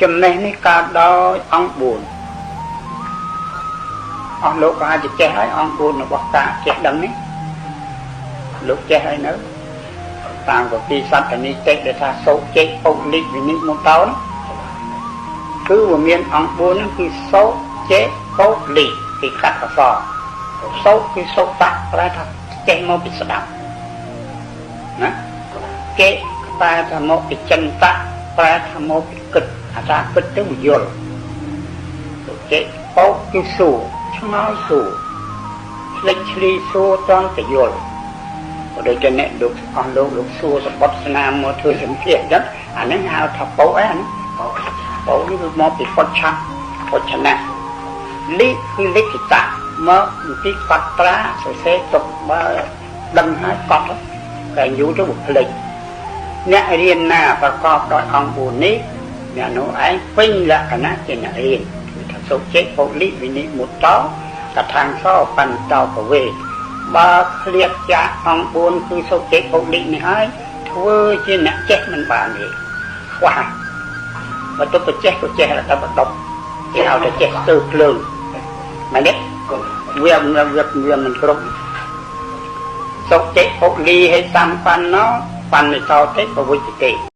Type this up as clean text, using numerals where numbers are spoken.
ចំណេះនេះកើតដោយអង្គ4អស់លោកក៏អាចចេះហើយអង្គ4របស់ការចេះដឹងនេះលោកចេះហើយនៅតាមកពីសត្វនីតិដែលថាសោចេពុលិវិនិមុតោគឺវាមានអង្គ4ហ្នឹងគឺសោចេពុលិគេកាត់អក្សរសោគឺសោតៈប្រែថាចេះមកពីស្ដាប់ណាគេប្រែថាមកពីចិន្តៈប្រែថាមកពីគិតអាថាគិតទៅយល់ចេពុគឺសួរឆ្ងល់សួរឆ្លេចឆ្លីសួរតន់ទៅយល់ក៏ដូចជាអ្នកលោកអស់លោកលោកសួរសម្បត្តិស្នាមមកធ្វើសម្ភារអញ្ចឹងអាហ្នឹងហៅថាពោអីអាហ្នឹងពោនេះគឺមកពីពុទ្ធឆៈពុទ្ធនៈលិគឺលិខិតៈមកពីកត់ត្រាសរសេរទុកបើដឹងហើយកត់តែយូរទៅវាភ្លេចអ្នករៀនណាប្រកបដោយអង្គ4នេះអ្នកនោះឯងពេញលក្ខណៈជាអ្នករៀនគឺថាសុចេពុលិវិនិមុតតោកថាំងសោបន្តោពវេបើឃ្លាតចាកអង្គ4គឺសុចេពុលិនេះហើយធ្វើជាអ្នកចេះមិនបានទេខ្វះបើទុកទៅចេះក៏ចេះរដាប់ដប់គេហៅថាចេះស្ទើភ្លើងមែនទេវាវាវាមិនគ្រប់សុចេពុលីហេសម្បណ្ណោបណ្ណិតោតិបវិជ្ជតិ។